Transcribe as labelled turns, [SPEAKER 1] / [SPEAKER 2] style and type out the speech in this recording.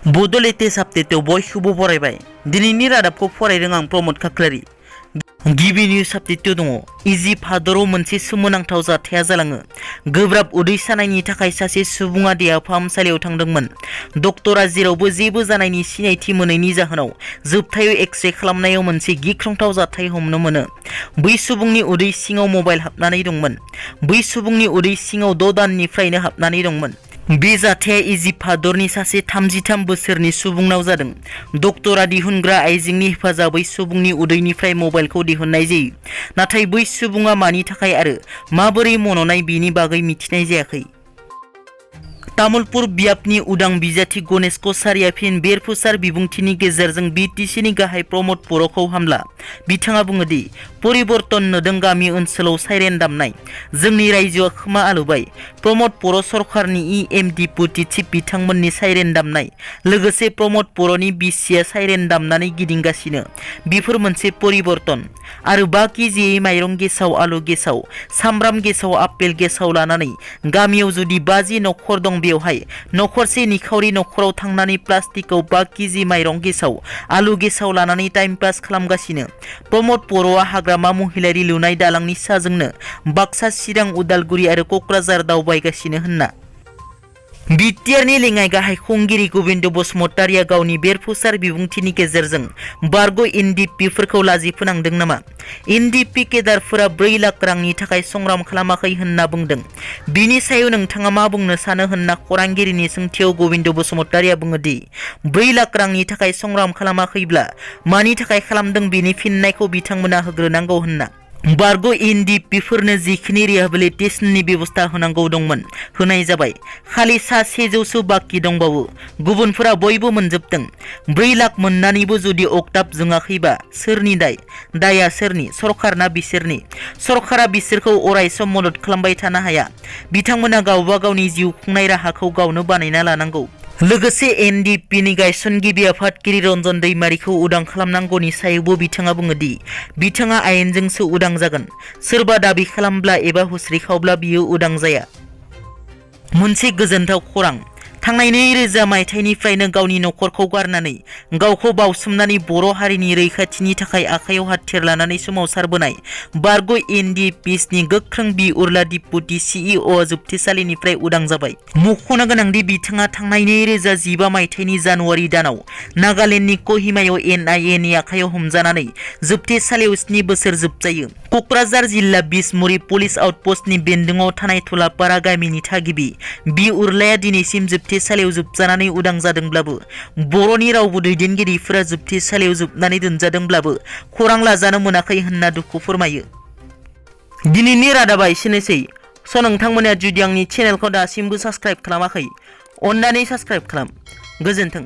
[SPEAKER 1] बड' लेटेस्ट आपडेटआव बयखौबो बरायबाय। दिनैनि रादाबखौ फरायदों आं प्रमद खाख्लारि। गिबि निउज आपडेटआव दङ। इजिप्ट हादराव मोनसे सोमोनांथाव जाथाया जालाङो। गोब्राब उदै सानायनि थाखाय सासे सुबुङा देहा फाहामसालियाव थांदोंमोन। डक्टरा जेरावबो जेबो जानायनि सिनायथि मोनैनि जाहोनाव जोबथायाव एक्सरे खालामनायाव मोनसे गिख्रंथाव जाथाय हमनो मोनो। बै सुबुंनि उदै सिङाव मबाइल हाबनानै दंमोन। बै सुबुंनि उदै सिङाव 6 दाननिफ्रायनो हाबनानै दंमोन। बे जाथाया इजिप्ट हादरनि सासे 33 बोसोरनि सुबुंनाव जादों। डक्टरा दिहुनग्रा आइजेंनि हेफाजाबै सुबुंनि उदैनिफ्राय मबाइलखौ दिहुननाय जायो। नाथाय बै सुबुङा मानि थाखाय आरो माबोरै मन'नाय बेनि बागै मिथिनाय जायाखै। तामुलपुर बियाबनि उदां बिजाथि गणेश कछारिया फिन बेरफुसार बिबुंथिनि गेजेरजों बिटिसिनि गाहाय प्रमद बर'खौ हामला। बिथाङा बुङो दि परिबर्तन नुदों गामि ओनसोलाव साइरेन दामनाय। जोंनि रायजोआ खोमा आलौबाय। प्रमद बर' सरकारनि EM डिपुटि चिफ बिथांमोननि साइरेन दामनाय। लोगोसे प्रमद बर'नि बिसिया साइरेन दामनानै गिदिंगासिनो। बेफोर मोनसे परिबर्तन। आरो 5 केजियै माइरं गेसाव, आलु गेसाव, सामब्राम गेसाव, आपेल गेसाव लानानै गामियाव जुदि 50 नखर दं, बेवहाय नखरसे निखावरि नखराव थांनानै प्लास्टिकआव 5 केजि माइरं गेसाव, आलु गेसाव लानानै टाइम पास खालामगासिनो। प्रमद बर'आ हाग्रामा महिलारि लुनाय दालांनि साजोंनो बाक्सा, चिरां, उदालगुरि आरो क'क्राझार दावबायगासिनो होनना। बिटिआरनि लेङाइ गाहाय खुंगिरि गबिन्द बसुमतारिया गावनि बेरफुसार बिबुंथिनि गेजेरजों बारग' NDP-फोरखौ लाजि फोनांदों नामा? NDP केडारफोरा 4 लाख रांनि थाखाय संग्राम खालामाखै होनना बुंदों। बिनि सायाव नोंथाङा मा बुंनो सानो होनना खौरांगिरिनि सोंथियाव गबिन्द बसुमतारिया बुङो दि 4 लाख रांनि थाखाय संग्राम खालामाखैब्ला मानि थाखाय खालामदों बेनि फिननायखौ बिथांमोना होग्रोनांगौ होनना। बारग' NDP-फोरनो जिखिनि रिहेबिलिटेसननि बेबस्था होनांगौ दंमोन होनाय जाबाय। खालि सा 100सो बाखि दंबावो। गुबुनफोरा बयबो मोनजोबदों। 4 लाख मोननानैबो जुदि अक्टाब जोङाखैबा सोरनि दाय? दाया सोरनि? सरकारना बिसोरनि। सरकारा बिसोरखौ अरायसम मदद खालामबाय थानो हाया। बिथांमोना गावबा गावनि जिउ खुंनाय राहाखौ गावनो बानायना लानांगौ। लोगोसे NDP-नि गायसनगिरि आफादगिरि रन्जन दैमारिखौ उदां खालामनांगौनि सायावबो बिथाङा बुङो दि बिथाङा आयेनजोंसो उदां जागोन। सोरबा दाबि खालामब्ला एबा हुस्रिखावब्ला बियो उदां जाया। मोनसे गोजोनथाव खौरां। थांनाय 2000 मायथाइनिफ्रायनो गावनि नखरखौ गारनानै गावखौ बावसोमनानै बर' हारिनि रैखाथिनि थाखाय आखायाव हाथियार लानानै सोमावसारबोनाय बारग' NDP-नि गोख्रों बि उर्ला डिपुटि CEO जोबथेसालिनिफ्राय उदां जाबाय। मख'नो गोनांदि बिथाङा थांनाय 2015 मायथाइनि जानुवारि दानाव नागालेन्डनि कहिमायाव NIA-नि आखायाव हमजानानै जोबथेसालियाव 7 बोसोर जोबजायो। क'क्राझार जिल्ला बिसमुरि पुलिस आउटपस्टनि बेन्दोङाव थानाय थुलापारा गामिनि थागिबि बि उर्लाया दिनैसिम जोबथेसालियाव जोबजानानै उदां जादोंब्लाबो, बर'नि रावबो दैदेनगिरिफोरा जोबथेसालियाव जोबनानै दोनजादोंब्लाबो खौरां लाजानो मोनाखै होनना दुखु फोरमायो। दिनैनि रादाबा एसेनोसै। नोंथांमोना जुदि आंनि चेनेलखौ दासिमबो साबस्क्राइब खालामाखै, अन्नानै साबस्क्राइब खालाम। गोजोन्थों।